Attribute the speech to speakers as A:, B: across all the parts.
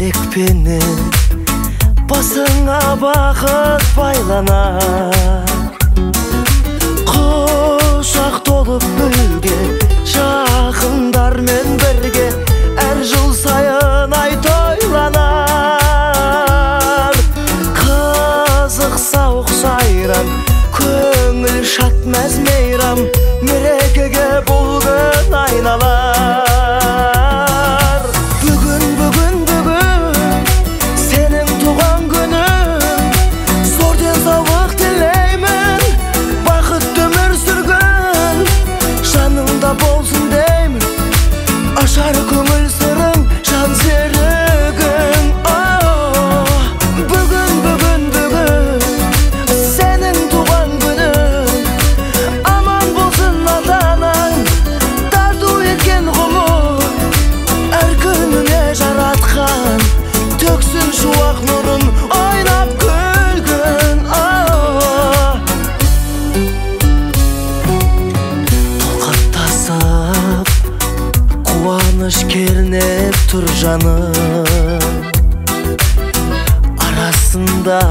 A: Тілекпенен басыңа бақыт байланар. Құшақ толып гүлге, жақындармен бірге әр жыл сайын ай тойланар. Қызық сауық сайран, көңіл шат мәз мейрам, мерекеге бұл күн айналар. Бүгін, бүгін, бүгін сенің туған күнің, зор денсаулық тілеймін, бақытты өмір сүргін, жаныңда болсын деймін, ашар көңіл сырың, жан серігің. Бүгін, бүгін, бүгін сенің туған күнің, аман болсын ата-анаң, тарту еткен ғұмыр, әр күніңе жаратқан төксін шуақ нұрын, ойнап күлгін. Толқып тасып қуаныш кернеп тұр жаным, арасында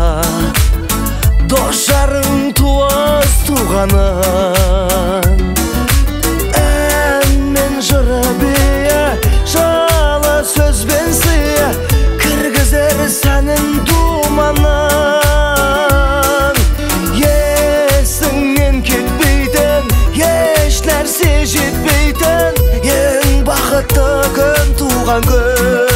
A: дос жарың, туыс туғаның. Ән мен жыры биі, жылы сөзбен сыйы, кіргізер сәнін думанның. Есіңнен кетпейтін, еш нәрсе жетпейтін, ең бақытты күн туған күн.